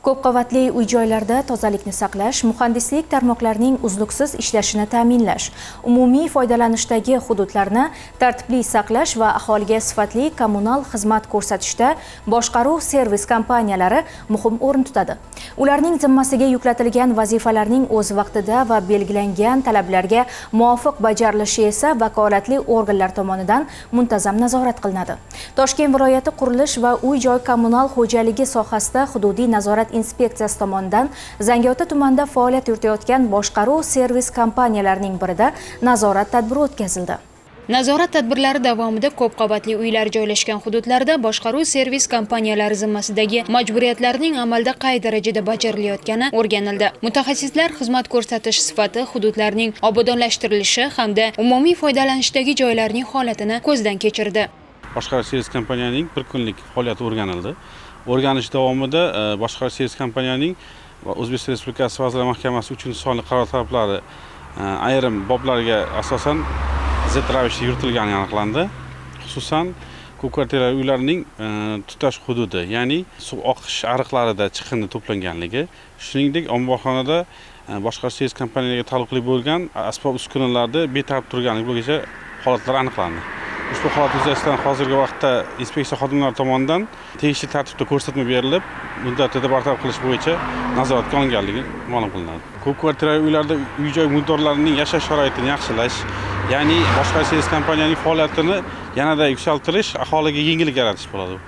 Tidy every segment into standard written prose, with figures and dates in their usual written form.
Ko'p qavatli uy-joylarda tozalikni saqlash, muhandislik tarmoqlarining uzluksiz ishlashini ta'minlash, umumiy foydalanishdagi hududlarni tartibli saqlash va aholiga sifatli kommunal xizmat ko'rsatishda boshqaruv servis kompaniyalari muhim o'rin tutadi. Ularning zimmasiga yuklatilgan vazifalarning o'z vaqtida va belgilangan talablarga muvofiq bajarilishi esa vakolatli organlar tomonidan muntazam nazorat qilinadi. Toshkent viloyati qurilish va uy-joy kommunal xo'jaligi sohasida hududiy nazorat inspeksiyasi tomonidan Zangiota tumanida faoliyat yuritayotgan boshqaruv servis kompaniyalarining birida nazorat tadbiri o'tkazildi. Nazorat tadbirlari davomida ko'p qavatli uylar joylashgan hududlarda boshqaruv servis kompaniyalari zimmasidagi majburiyatlarning amalda qay darajada bajarilayotgani o'rganildi. Mutaxassislar xizmat ko'rsatish sifati, hududlarning obodonlashtirilishi hamda umumiy foydalanishdagi joylarning holatini ko'zdan kechirdi. Boshqaruv servis kompaniyaning bir kunlik faoliyati o'rganildi. O'rganish davomida boshqaruv servis kompaniyaning va O'zbekiston Respublikasi Vazirlar Mahkamasi 3-sonli qaror talablari ayrim boblarga asosan zid ravishda yuritilgani aniqlandi. Xususan, ko'p kvartirali uylarning tutash hududi, ya'ni suv oqish ariqlarida chiqindi to'planganligi, shuningdek, omborxonada boshqaruv servis kompaniyalariga taalluqli bo'lgan asbob uskunalarda betartib turganligi bo'yicha holatlar aniqlandi. Ushbu holat yuzasidan hozirgi vaqtda inspeksiya xodimlari tomonidan tegishli tartibda ko'rsatma berilib, muddatida bartaraf qilish bo'yicha nazoratga olinganligi ma'lum qilinadi. Ko'p kvartirali uylarda uy-joy mulkdorlarining yashash sharoitini yaxshilash, ya'ni boshqaruv servis kompaniyaning faoliyatini yanada yuksaltirish, aholiga yengillik yaratish bo'ladi.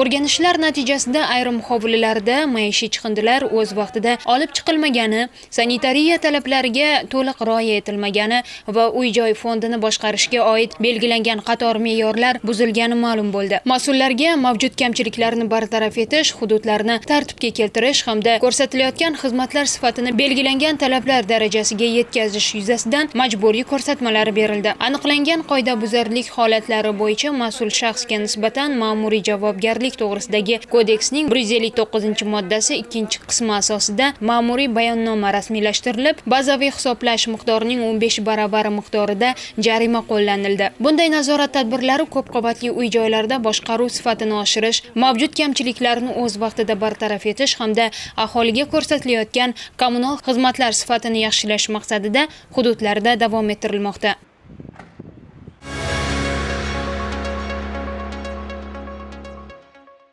O'rganishlar natijasida ayrim hovlilarda maishiy chiqindilar o'z vaqtida olib chiqilmagani, sanitariya talablariga to'liq rioya etilmagani va uy-joy fondini boshqarishga oid belgilangan qator me'yorlar buzilgani ma'lum bo'ldi. Mas'ullarga mavjud kamchiliklarni bartaraf etish, hududlarni tartibga keltirish hamda ko'rsatilayotgan xizmatlar sifatini belgilangan talablar darajasiga yetkazish yuzasidan majburiy ko'rsatmalar berildi. Aniqlangan qoidabuzarlik holatlari bo'yicha mas'ul shaxsga nisbatan ma'muriy javobgarlik to'g'risidagi kodeksning 159-moddasi 2-qismi asosida ma'muriy bayonnoma rasmiylashtirilib, bazaviy hisoblash miqdorining 15 baravari miqdorida jarima qo'llanildi. Bunday nazorat tadbirlari ko'p qavatli uy-joylarda boshqaruv sifatini oshirish, mavjud kamchiliklarni o'z vaqtida bartaraf etish hamda aholiga ko'rsatilayotgan kommunal xizmatlar sifatini yaxshilash maqsadida hududlarda davom ettirilmoqda.